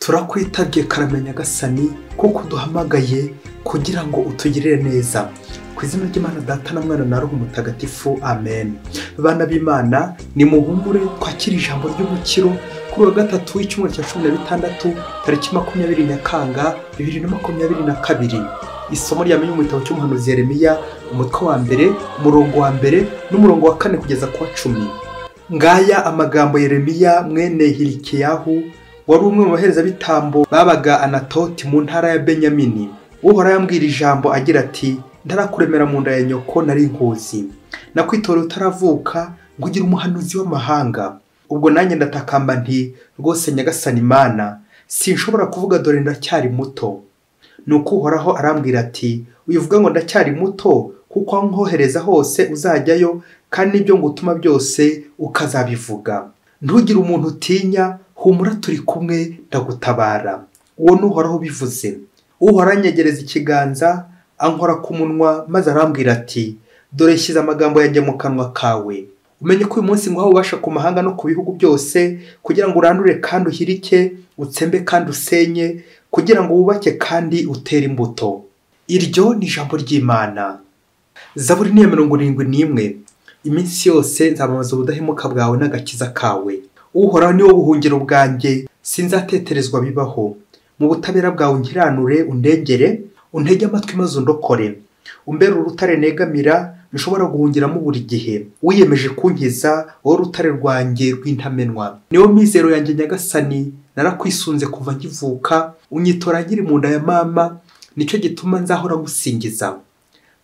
Turakwitabye karame Nyagasani, kuko uduhamagaye kugira ngo utugirire neza. Ku izina ry'Imana Data na Mwana na Roho Mutagatifu, amen. Bana b'Imana, nimuhumure twakire ijambo ry'umukiro kuri wa gatatu w'icyumweru cya 16 tariki 20 Nyakanga 2022. Isomo rya mu gitabo cy'umuhanuzi Yeremiya, umutwe wa mbere, umurongo wa mbere n'umurongo wa 4 kugeza ku wa 10. Ngaya amagambo Yeremiya mwene Hilikiyahu, wari umwe mu baherezabitambo babaga Anatoti mu ntara ya Benyamini. Uhoraho yambwira ijambo agira ati: ndarakuremera mu nda ya nyoko nari nkuzi, nakwitora utaravuka ngugira umuhanuzi w'amahanga. Ubwo nanjye ndatakamba nti: rwose Nyagasani Imana, sinshobora kuvuga dore ndacyari muto. Nuko Uhoraho arambwira ati: uyivuga ngo ndacyari muto, kuko aho nkohereza hose uzajyayo, kandi n'ibyo ngutuma byose ukazabivuga. Ntugire umuntu utinya, humura turi kumwe ndagutabara. Uwo ni Uhoraho ubivuze. Uhoraho anyegereza ikiganza, ankora ku munwa, maze arambwira ati: dore nshyize amagambo yanjye mu kanwa kawe. Umenye ko uyu munsi nguha ububasha ku mahanga no ku bihugu byose, kugira ngo urandure kandi uhirike, utsembe kandi usenye, kugira ngo wubake kandi utere imbuto. Iryo ni ijambo ry'Imana. Zaburi ni 71. Iminsi yose nzamamaza ubudahemuka bwawe n'agakiza kawe. Uhoraho ni wo buhungiro bwanjye, sinzateterezwa bibaho. Mu butabera bwawe unkiranure, undengere, untege amatwi maze undokore. Umbere urutare negamira, nshobora guhungiramo buri gihe. Wiyemeje kunkiza, wowe rutare rwanjye rw'intamenwa. Niwo mizero yanjye Nyagasani, narakwisunze kuva nkivuka, unyitora nkiri mu nda ya mama, nicyo gituma nzahora ngusingiza.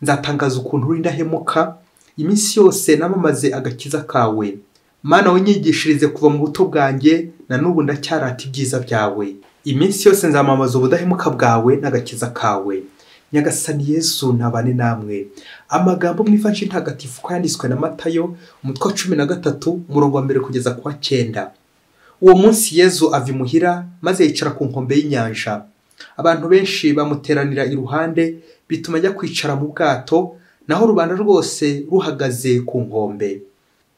Nzatangaza ukuntu uri indahemuka, iminsi yose namamaze agakiza kawe. Mana, unyigishirize kuva mu buto bwanjye, na n'ubu ndacyarata ibyiza byawe. Iminsi yose nzamamaza ubudahemuka bwawe n'agakiza kawe. Nyagasani Yesu nabane namwe. Amagambo mu Ivanjiri Ntagatifu ko yanditswe na Matayo, umutwe wa 13, umurongo wa 1 kugeza ku wa 9. Uwo munsi Yesu ava imuhira maze yicara ku nkombe y'inyanja. Abantu benshi bamuteranira iruhande, bituma ajya kwicara mu bwato, naho rubanda rwose ruhagaze ku nkombe.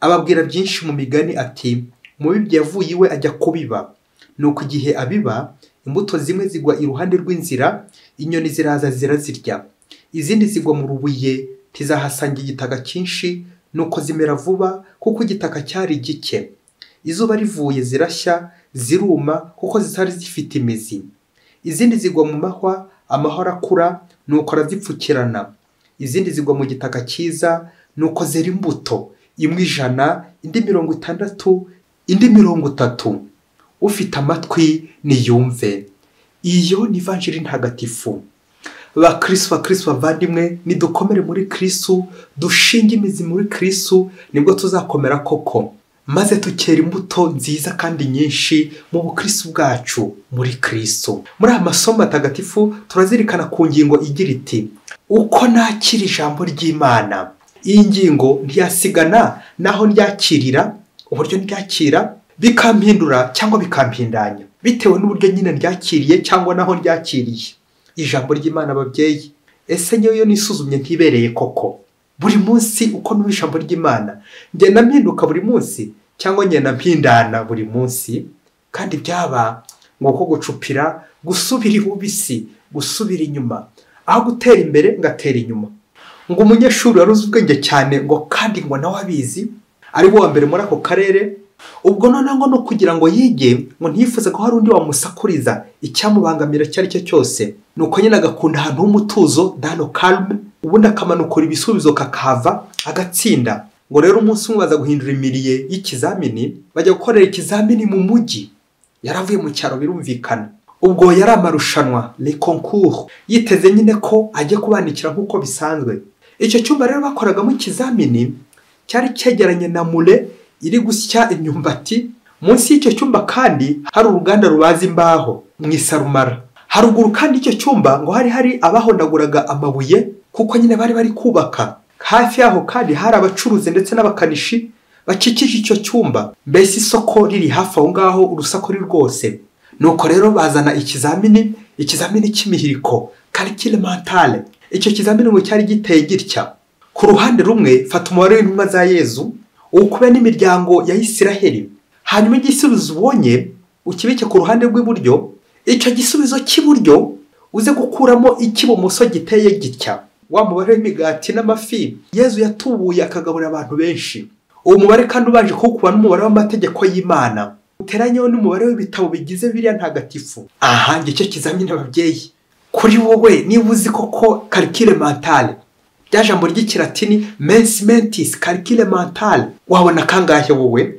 Ababwira byinshi mu migani ati: umubibyi yavuye iwe ajya kubiba. Nuko igihe abiba, imbuto zimwe zigwa iruhande rw'inzira, inyoni ziraza zirazirya. Izindi zigwa mu rubuye, ntizahasanga igitaka cyinshi, nuko zimera vuba kuko igitaka cyari gike. Izuba rivuye zirashya, ziruma kuko zitari zifite imizi. Izindi zigwa mu mahwa, amahwa arakura, nuko arazipfukirana. Izindi zigwa mu gitaka cyiza, nuko zera imbuto, imwe 100, indi 60, indi 30. Ufite amatwi niyumve. Iyo ni Ivanjiri Ntagatifu. Bakristo, Bakristo bavandimwe, nidukomere muri Kristo, dushinge imizi muri Kristo, nibwo tuzakomera koko, maze tukera imbuto nziza kandi nyinshi mu bukristo bwacu muri Kristo. Muri aya masomo matagatifu turazirikana ku ngingo igira iti: uko nakira ijambo ry'Imana. Iyi ngingo ntiyasigana naho ryakirira, uburyo ryakira bikampindura cyangwa bikampindanya, bitewe n'uburyo nyine ryakiriye cyangwa naho ryakiriye ijambo ry'Imana. Ababyeyi, ese ngewe iyo nisuzumye ntibereye koko? Buri munsi uko numva ijambo ry'Imana, ngenda mpinduka buri munsi cyangwa ngenda mpindana buri munsi? Kandi byaba ngo ko gucupira, gusubira ibubisi, gusubira inyuma, aho gutera imbere ngatera inyuma. Ngo umunyeshuri wari uzi ubwenge cyane, ngo kandi ngo nawe abizi, ari wo wa mbere muri ako karere. Ubwo noneho ngo no kugira ngo yige, ngo ntiyifuze ko hari undi wamusakuriza icyamubangamira icyo ari cyo cyose. Nuko nyine agakunda ahantu h'umutuzo, dans calme, ubundi akamanukura ibisubizo kakava agatsinda. Ngo rero umunsi umwe baza guhindura imiriye y'ikizamini, bajya gukorera ikizamini mu mujyi. Yaravuye mu cyaro birumvikana. Ubwo yari amarushanwa, les concours, yiteze nyine ko ajye kubandikira nk'uko bisanzwe. Icyo cyumba rero bakoragamo ikizamini cyari cyegeranye na mule iri gusya imyumbati. Munsi y'icyo cyumba kandi hari uruganda rubaza imbaho mu isarumara. Haruguru kandi icyo cyumba ngo hari abahondaguraga amabuye, kuko nyine bari bari kubaka. Hafi yaho kandi hari abacuruzi ndetse n'abakanishi bakikije icyo cyumba, mbese isoko riri hafi aho ngaho, urusaku ruri rwose. Nuko rero bazana ikizamini, ikizamini cy'imihiriko, calcul mental. Icyo kizamini ngo cyari giteye gitya: ku ruhande rumwe fata umubare w'intumwa za Yezu, ukube n'imiryango ya Isiraheli, hanyuma igisubizo ubonye ukibike ku ruhande rw'iburyo, Icyo gisubizo cy'iburyo uze gukuramo icy'ibumoso giteye gitya. Wa mubare w'imigati n'amafi Yezu yatubuye akagaburira abantu benshi. Uwo mubare kandi ubanje kuwukuba n'umubare w'amategeko y'Imana, uteranyeho n'umubare w'ibitabo bigize Bibiliya ntagatifu. Aha ngicyo kizamini ababyeyi. Kuri wowe niba uzi koko calcul mental, rya jambo ry'ikilatini mens mentis calcul mental, wabona kangahe wowe?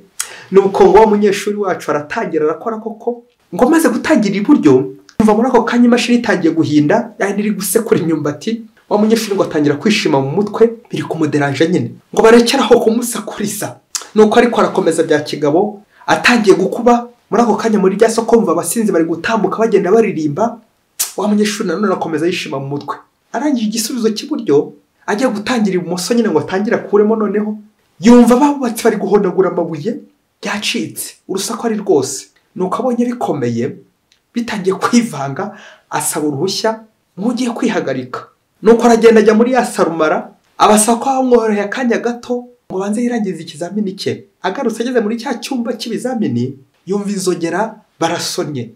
Nuko ngo wa munyeshuri wacu aratangira arakora koko, ngo maze gutangira iburyo umva muri ako kanya imashini itangiye guhinda, yani iri gusekura imyumbati. Wa munyeshuri ngo atangira kwishima mu mutwe, biri kumuderanje nyine, ngo barekeraho kumusakuriza. Nuko ariko arakomeza bya kigabo, atangiye gukuba muri ako kanya muri rya soko mva abasinzi bari gutambuka bagenda baririmba. Wa munyeshuri nanone akomeza yishima mu mutwe. Arangije igisubizo cy'iburyo, agiye gutangira ibumoso nyine ngo atangire akuremo, noneho yumva abubatsi bari guhondagura amabuye, byacitse urusaku ari rwose. Nuko abonye bikomeye bitangiye kwivanga, asaba uruhushya nk'ugiye kwihagarika. Nuko aragenda ajya muri ya sarumara, abasaba ko bamworoheye akanya gato ngo banze yirangize ikizamini cye. Agarutse ageze muri cya cyumba cy'ibizamini, yumva inzogera barasonnye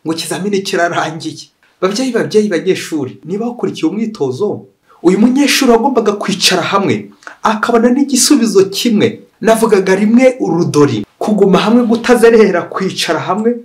ngo ikizamini kirarangiye. Babyeyi, babyeyi, banyeshuri, niba wakurikiye umwitozo, uyu munyeshuri wagombaga kwicara hamwe akabona n'igisubizo kimwe. Navugaga rimwe urudori, kuguma hamwe, gutazerera, kwicara hamwe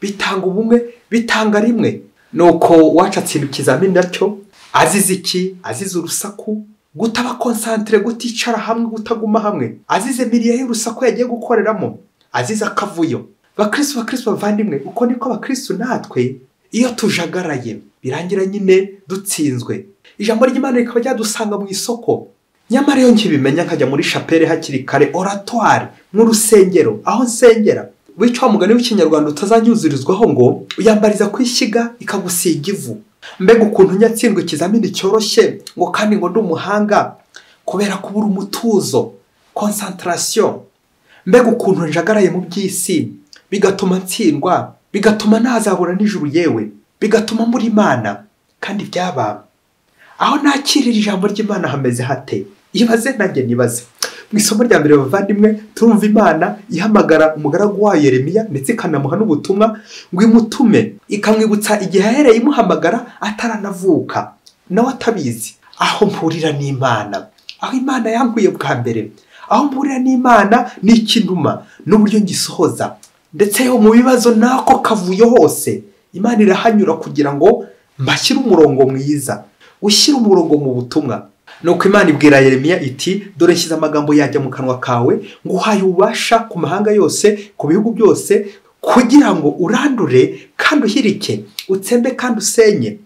bitanga ubumwe, bitanga rimwe. Nuko wacu atsinda ikizamini nacyo azize iki? Azize urusaku, gutaba concentré, guticara hamwe, gutaguma hamwe, azize milieu y'urusaku yagiye gukoreramo, azize akavuyo. Bakristo, bakristo bavandimwe, uko niko abakristo natwe iyo tujagaraye birangira nyine dutsinzwe. Ijambo ry'Imana rikaba ryadusanga mu isoko. Nyamara iyo nkibimenya nkajya muri chapelle hakiri kare, oratoire, mu rusengero aho nsengera, wica wa mugani w'ikinyarwanda utazanyuzurizwaho ngo uyambariza kwishyiga ikagusiga ivu. Mbega ukuntu nyatsindwa ikizamini cyoroshye ngo kandi ngo ndi umuhanga kubera kubura umutuzo, concentration. Mbega ukuntu njagaraye mu by'isi bigatuma ntsindwa, bigatuma ntazabura n'ijuru, yewe bigatuma muri Imana. Kandi byaba aho nakirira ijambo ry'Imana hameze hate? Ibaze nanjye nibaze. Mu isomo rya mbere bavandimwe, turumva Imana ihamagara umugaragu wayo Yeremiya, ndetse ikanamuha n'ubutumwa ngo imutume, ikamwibutsa igihe ahereye imuhamagara ataranavuka nawe atabizi. Aho mpurira n'Imana, aho Imana yankuye bwa mbere, aho mpurira n'Imana n'ikinuma n'uburyo ngisohoza, ndetse yo mu bibazo nako kavuyo hose Imana irahanyura kugira ngo mbashyire umurongo mwiza, ushyire umurongo mu butumwa. Nuko Imana ibwira Yeremiya iti dore nshyize amagambo yajya mu kanwa kawe, nguhaye ububasha ku mahanga yose, ku bihugu byose, kugira ngo urandure kandi uhirike, utsembe kandi usenye,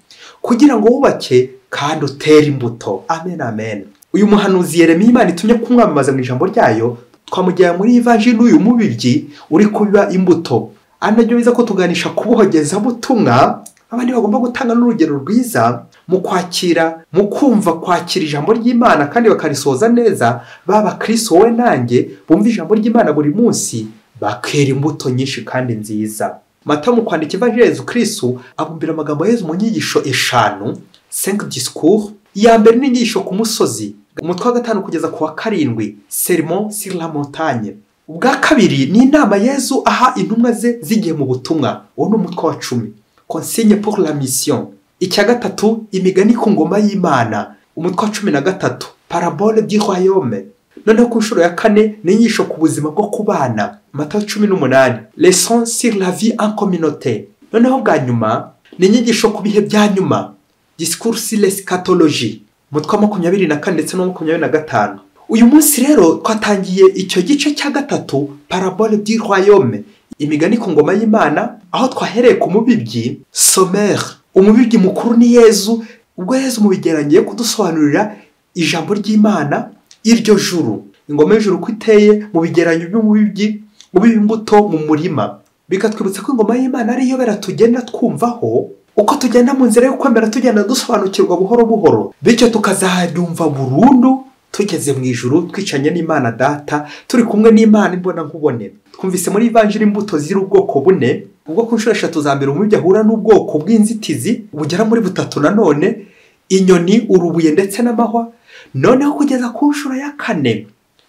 kugira ngo wubake kandi utere imbuto. Amen, amen. Uyu muhanuzi Yeremiya Imana itumye kumwamamaza mu ijambo ryayo, twamujyana muri ivanjiri n'uyu mubibyi uri kubiba imbuto. Anajyo biza ko tuganisha kubuhogeza butumwa, abandi bagomba gutanga n'urugero rwiza mu kwakira, mu kumva kwakira ijambo ry'Imana kandi bakarisoza neza. Baba Kristo wowe nanjye bumva ijambo ry'Imana buri munsi, bakera imbuto nyinshi kandi nziza. Matayo mu kwandika ivanjiri ya Yezu Kristo abumbira amagambo ya Yezu mu nyigisho 5, 5 discours. Iya mbere ni inyigisho ku musozi, umutwe wa 5 kugeza ku wa 7, sermon sur la montagne. Ubwa kabiri ni inama Yezu aha intumwa ze zigiye mu butumwa, uwo ni umutwe wa 10, consigne pour la mission. Icya gatatu, imigani ku ngoma y'Imana, umutwe wa 13, parabole du royaume. Noneho ku nshuro ya 4 ni inyigisho ku buzima bwo kubana, Matayo 18, leçon sur la vie en communauté. Noneho bwa nyuma ni inyigisho ku bihe bya nyuma, discours sur l'eschatologie, umutwe wa 24 ndetse no 25. Uyu munsi rero twatangiye icyo gice cya 3, parabole du royaume, imigani ku ngoma y'Imana, aho twahereye ku mubibyi sommaire. Umubibyi mukuru ni Yezu. Ubwo Yezu mu bigerangiye kudusobanurira ijambo ry'Imana, iryo juru, ingoma y'ijuru uko iteye mu bigeranyo by'umubibyi ubiba imbuto mu murima, bikatwibutsa ko ingoma y'Imana ariyo bera tugenda twumvaho uko tugenda mu nzira yo kwemera, tugenda dusobanukirwa buhoro buhoro, bityo tukazayumva burundu tugeze mu ijuru, twicanye n'Imana Data, turi kumwe n'Imana imbona nkubone. Twumvise muri ivanjiri imbuto ziri ubwoko bune. Ubwo ku nshuro 3 za mbere umubibyi ahura n'ubwoko bw'inzitizi bugera muri 3 nanone, inyoni, urubuye ndetse n'amahwa. Noneho kugeza ku nshuro ya 4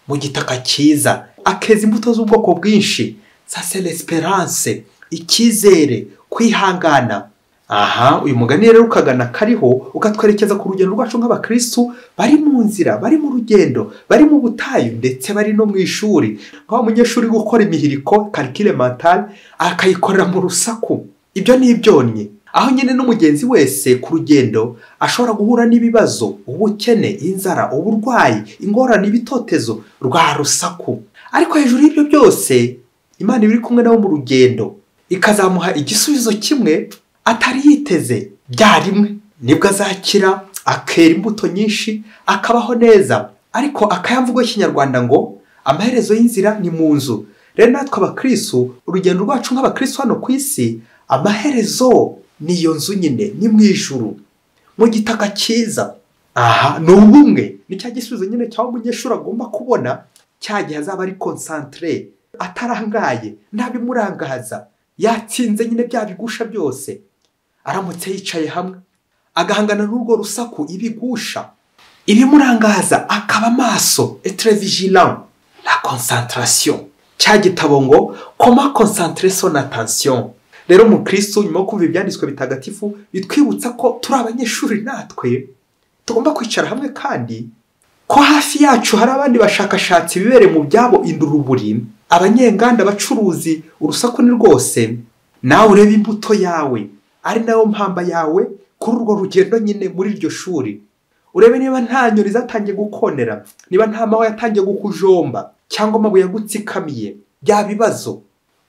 mu gitaka cyiza akeza imbuto z'ubwoko bwinshi. Ça c'est l'espérance, icyizere, kwihangana. Aha uyu mugani rero ukagana kariho ukatwerekeza ku rugendo rwacu nk'abakristu bari mu nzira, bari mu rugendo, bari mu butayu ndetse bari no mu ishuri. Nk'aho umunyeshuri gukora imihiriko calcul mental akayikorera mu rusaku, ibyo ni ibyonnyi. Aho nyine n'umugenzi wese ku rugendo ashobora guhura n'ibibazo, ubukene, inzara, uburwayi, ingorane, ibitotezo, rwa rusaku. Ariko hejuru y'ibyo byose Imana iba iri kumwe nawe mu rugendo, ikazamuha igisubizo kimwe atari yiteze bya rimwe. Nibwo azakira akera imbuto nyinshi akabaho neza. Ariko akayamvugo y'ikinyarwanda ngo amaherezo y'inzira ni mu nzu. Rero natwe abakristu, urugendo rwacu nk'abakristu hano ku isi, amaherezo ni iyo nzu nyine, ni mu ijuru, mu gitaka cyiza. Aha ni ubumwe, ni cya gisubizo nyine cyaho umunyeshuri agomba kubona cya gihe azaba ari concentré, atarangaye, nta bimurangaza, yatsinze nyine bya bigusha byose. Aramutse yicaye hamwe agahangana n'urwo rusaku, ibigusha, ibimurangaza, akaba maso, être vigilant, la concentration. Cya gitabo ngo comment concentrer son attention. Rero mukristu nyuma yo kumva ibyanditswe bitagatifu bitwibutsa ko turi abanyeshuri natwe tugomba kwicara hamwe, kandi ko hafi yacu hari abandi bashakashatsi bibere mu byabo induruburi, abanyenganda, abacuruzi, urusaku ni rwose. Nawe urebe imbuto yawe ari nayo mpamba yawe kuri urwo rugendo nyine muri iryo shuri. Urebe niba nta nyoni zatangiye gukonera, niba nta mahwa yatangiye gukujomba cyangwa amabuye yagutsikamiye, bya bibazo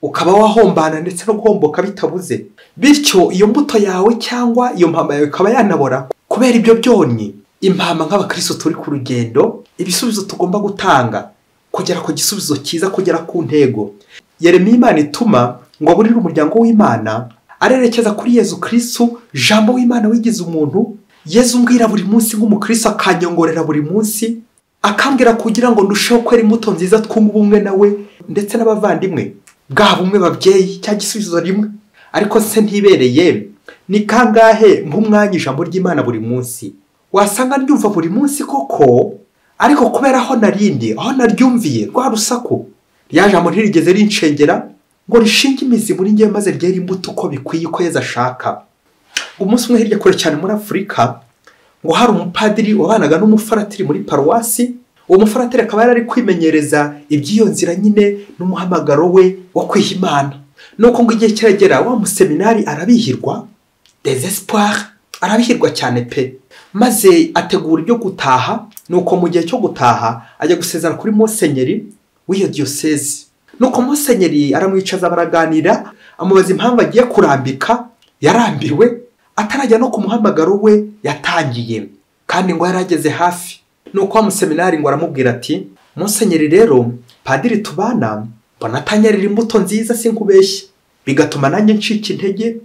ukaba wahombana ndetse no guhomboka bitabuze. Bityo iyo mbuto yawe cyangwa iyo mpamba yawe ikaba yanabora kubera ibyo byonnyi. Impamba nk'abakristo turi ku rugendo, ibisubizo tugomba gutanga kugera ku gisubizo cyiza, kugera ku ntego. Yeremiya Imana ituma ngo aburire umuryango w'Imana, arerekeza kuri Yezu Kristu, Jambo w'Imana wigize umuntu. Yezu umbwira buri munsi nk'umukristo, akanyongorera buri munsi, akambwira kugira ngo ndusheho kwera imbuto nziza, twunge ubumwe nawe ndetse n'abavandimwe, bwa bumwe babyeyi, cya gisubizo rimwe. Ariko se ntibereye ni kangahe nk'umwanya ijambo ry'Imana buri munsi? Wasanga ndyumva buri munsi koko, ariko kubera aho narindi, aho naryumviye rwa rusaku, rya jambo ntirigeze rincengera ngo rishinge imizi muri ngewe maze ryere imbuto uko bikwiye, uko Yezu ashaka. Umunsi umwe hirya kure cyane muri Afurika, ngo hari umupadiri wabanaga n'umufaratiri muri paruwasi. Uwo mufaratiri akaba yari ari kwimenyereza iby'iyo nzira nyine n'umuhamagaro we wo kwiha Imana. Nuko ngo igihe kiragera wa museminari arabihirwa, désespoir, arabihirwa cyane pe, maze ategura ibyo gutaha. Nuko mu gihe cyo gutaha ajya gusezera kuri musenyeri w'iyo diyosezi. Nuko musenyeri aramwicaza baraganira, amubaza impamvu agiye kurambika, yarambiwe atarajya no ku muhamagaro we yatangiye, kandi ngo yarageze hafi. Nuko wa museminari ngo aramubwira ati: musenyeri rero padiri tubana mbona atanyarira imbuto nziza, sinkubeshye, bigatuma nanjye ncika intege,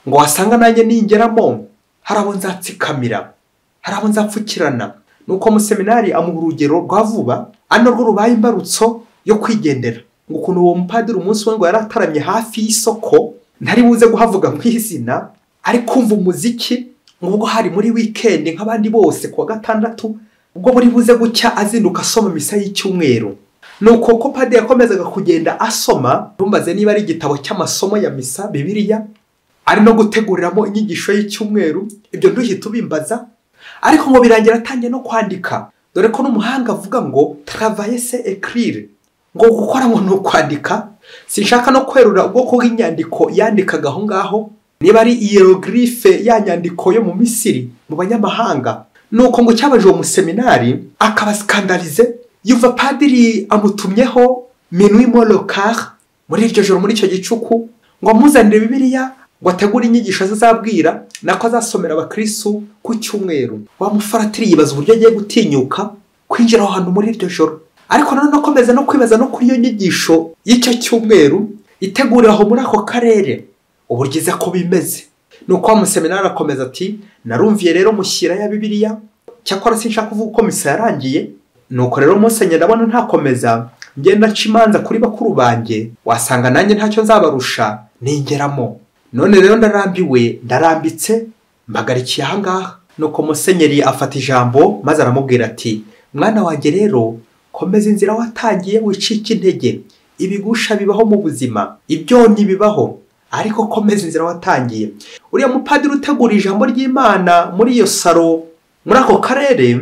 ngo wasanga nanjye ningeramo hari abo nzatsikamira, hari abo nzapfukirana. Nuko museminari amuha urugero rwa vuba, ano rwo rubaye imbarutso yo kwigendera. Ngo ukuntu uwo mupadiri umunsi we ngo yarataramye hafi y'isoko, ntari buze guhavuga mu izina, ari kumva umuziki, ngo ubwo hari muri weekend nk'abandi bose kuwa gatandatu, ubwo buri buze gucya azinduka asoma misa y'icyumweru. Nuko ko padiri yakomezaga kugenda asoma, ntumbaze niba ari igitabo cy'amasomo ya misa Bibiliya, ari no guteguriramo inyigisho y'icyumweru, ibyo nduhita ubimbaza. Ariko ngo birangira atangiye no kwandika, dore ko n'umuhanga avuga ngo travailler c'est écrire, ngo gukora ngo ni ukwandika. Sinshaka no kwerura ubwoko bw'inyandiko yandikaga aho ngaho, niba ari hieroglyphe ya nyandiko yo mu Misiri mu banyamahanga. Nuko ngo cyabaje uwo museminari akaba scandalisé, yuva padiri amutumyeho minuit moins le quart muri iryo joro, muri icyo gicuku, ngo amuzanire Bibiliya ngo ategure inyigisho azabwira nako azasomera abakristu ku cyumweru. Wa mufaratiri yibaza uburyo agiye gutinyuka kwinjira aho hantu muri iryo joro, ariko nanone akomeza no kwibaza no kuri iyo nyigisho y'icyo cyumweru itegurira aho muri ako karere uburyo iza ko bimeze. Nuko wa museminari akomeza ati: narumviye rero mushyira ya Bibiliya, cyakora sinshaka kuvuga uko misa yarangiye. Nuko rero musenyeri ndabona ntakomeza ngenda nca imanza kuri bakuru banjye, wasanga nanjye ntacyo nzabarusha ningeramo. None rero ndarambiwe, ndarambitse, mbagarikiye aha ngaha. Nuko musenyeri afata ijambo maze aramubwira ati: mwana wanjye rero komeza inzira watangiye, wicike intege, ibigusha bibaho mu buzima, ibyonnyi bibaho, Ariko komeza inzira watangiye. Uriya mupadiri utegura ijambo ry'Imana muri iyo saro, muri ako karere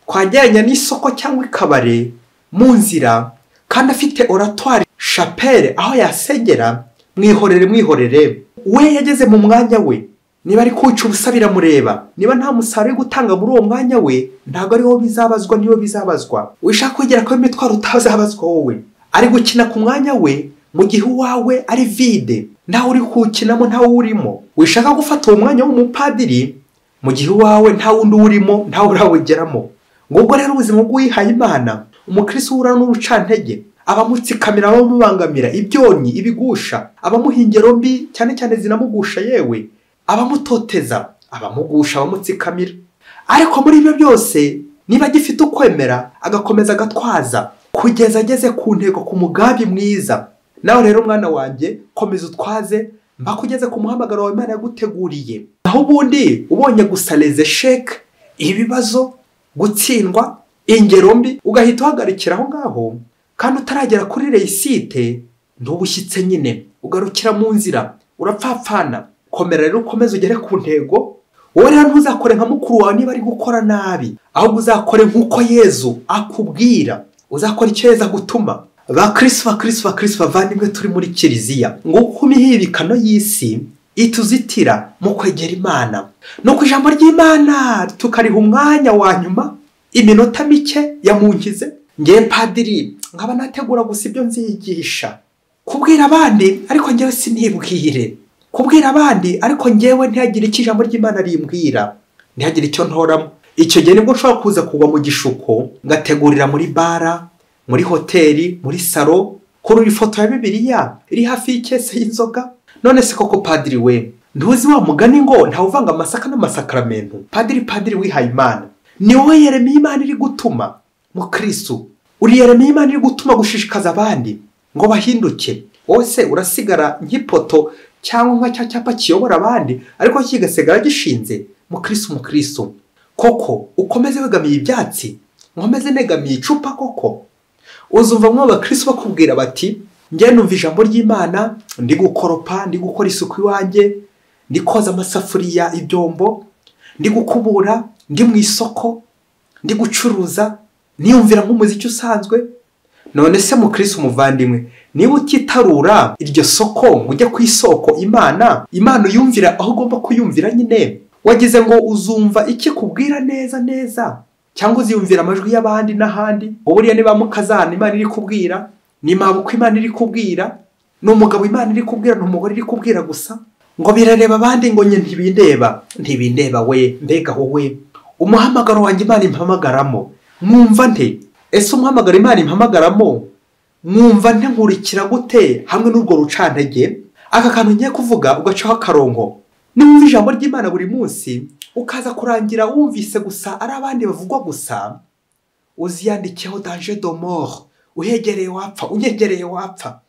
twagereranya n'isoko cyangwa ikabare mu nzira, kandi afite oratoire chapelle aho yasengera, mwihorere mwihorere. We yageze mu mwanya we, niba ari kuca ubusa biramureba, niba nta musaruro uri gutanga muri uwo mwanya we, ntabwo ariho bizabazwa, niyo bizabazwa. Wishaka kwigera ko imitwaro utazabazwa wowe. Ari gukina ku mwanya we mu gihe uwawe ari vide, ntawe uri kuwukinamo, ntawe urimo. Wishaka gufata uwo mwanya w'umupadiri mu gihe uwawe nta wundi urimo, ntawe urawugeramo. Ngubwo rero ubuzima bw'uwihaye Imana, umukristo uhura n'urucantege, abamutsikamira, abamubangamira, ibyonnyi, ibigusha, abamuha ingero mbi cyane cyane zinamugusha, yewe abamutoteza, abamugusha, abamutsikamira. Ariko muri ibyo byose niba agifite ukwemera agakomeza agatwaza kugeza ageze ku ntego, ku mugambi mwiza. Nawe rero mwana wanjye, komeza utwaze mpaka ugeze ku muhamagaro wawe Imana yaguteguriye. Naho ubundi ubonye gusa les échecs, ibibazo, gutsindwa, ingero mbi, ugahita uhagarikira aho ngaho kandi utaragera kuri réussite, ntubushyitse nyine, ugarukira mu nzira, urapfapfana. Komera rero ukomeze ugere ku ntego. Wowe rero ntuzakore nka mukuru wawe niba ari gukora nabi, ahubwo uzakore nk'uko Yezu akubwira, uzakora icyo Yezu agutuma. Bakristo, bakristo, bakristo bavandimwe turi muri kiliziya, ngo uko imihibikano y'isi ituzitira mu kwegera Imana, no ku ijambo ry'Imana tukariha umwanya wa nyuma, iminota mike yamunkize. Ngewe padiri nkaba nategura gusa ibyo nzigisha, kubwira abandi ariko ngewe sinibwire, kubwira abandi ariko ngewe ntihagire icyo ijambo ry'Imana rimbwira, ntihagire icyo ntoramo. Icyo gihe nibwo nshobora kuza kugwa mu gishuko, ngategurira muri bara, muri hoteli, muri salo, kurura ifoto ya Bibiliya iri hafi y'ikese y'inzoga. None se koko padiri we, ntuzi wa mugani ngo ntawuvanga amasaka n'amasakaramentu? Padiri, padiri wihaye Imana, ni wowe Yeremiya Imana iri gutuma. Mukristo, uri Yeremiya Imana iri gutuma gushishikaza abandi ngo bahinduke. Wowe se urasigara nk'ipoto cyangwa nka cya cyapa kiyobora abandi ariko kigasigara gishinze? Mukristo, mukristo, koko ukomeze wegamiye ibyatsi, nkomeze negamiye icupa koko? Uzumva mwo abakristo bakubwira bati njye numva ijambo ry'Imana ndi gukoropa, ndi gukora isuku iwanjye, ndi koza amasafuriya, ibyombo, ndi gukubura, ndi mu isoko, ndi gucuruza, niyumvira nk'umuziki usanzwe. None se mukristo umuvandimwe, niba utitarura iryo soko ngo ujye ku isoko Imana, Imana uyumvira aho ugomba kuyumvira nyine, wagize ngo uzumva iki kubwira neza neza, cyangwa uziyumvira amajwi y'abandi n'ahandi? Ngo buriya niba mukazana Imana iri kubwira, ni mabukwe Imana iri kubwira, ni umugabo Imana iri kubwira, ni umugore iri kubwira gusa, ngo birareba abandi ngo nye ntibindeba. Ntibindeba we, mbega wowe. Umuhamagaro wanjye Imana impamagaramo mwumva nte? Ese umuhamagaro Imana impamagaramo mwumva nte? Nkurikira gute hamwe n'urwo rucantege? Aka kantu ngiye kuvuga ugacaho akarongo. Niwumva ijambo ry'Imana buri munsi ukaza kurangira wumvise gusa ari abandi bavugwa gusa, uziyandikeho danger de mort, uhegereye wapfa, unyegereye wapfa.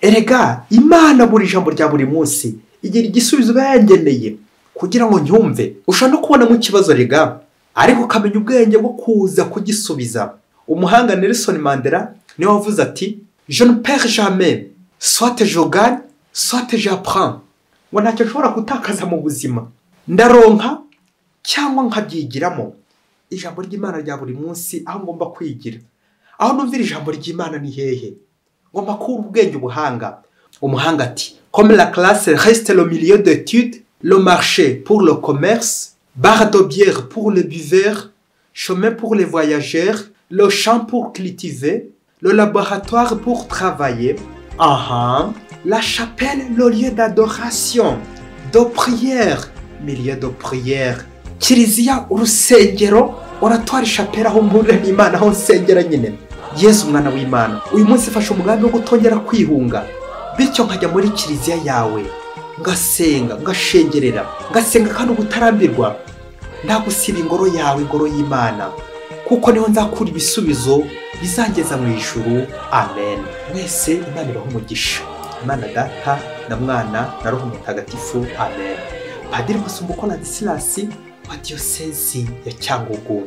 Erega Imana buri jambo rya buri munsi igira igisubizo bayangeneye kugira ngo nyumve. Ushobora no kubona mu kibazo rega, ariko ukamenya ubwenge bwo kuza kugisubiza. Umuhanga Nelson Mandela niwe wavuze ati je ne perds jamais, soit je gagne, soit j'apprends. Ngo ntacyo nshobora gutakaza mu buzima, ndaronka cyangwa nkabyigiramo. Ijambo ry'Imana rya buri munsi aho ngomba kwigira, aho numvira ijambo ry'Imana ni hehe? Ngomba kuba ubwenge, ubuhanga. Umuhanga ati comme la classe reste le milieu d'études, le marché pour le commerce, bar de bière pour les buveurs, chemin pour les voyageurs, le champ pour cultiver, le laboratoire pour travailler, la chapelle, le lieu d'adoration, de prière, milieu de prière. Kiliziya, urusengero, oratoire, chapelle, aho mpurira n'Imana, aho nsengera nyine. Yezu mwana w'Imana, uyu munsi fasha umugambi wo gutongera kwihunga, bityo nkajya muri kiliziya yawe, ngasenga, ngashengerera, ngasenga kandi ubutarambirwa, ndagusiba ingoro yawe, ingoro y'Imana, kuko niho nzakura ibisubizo bizangeza mu ijuru. Amen. Mwese Imana ibahe umugisha. Imana Data na Mwana na Roho Mutagatifu. Amen. Padiri Masumbuko Ladislas wa Diyosezi ya Cyangugu.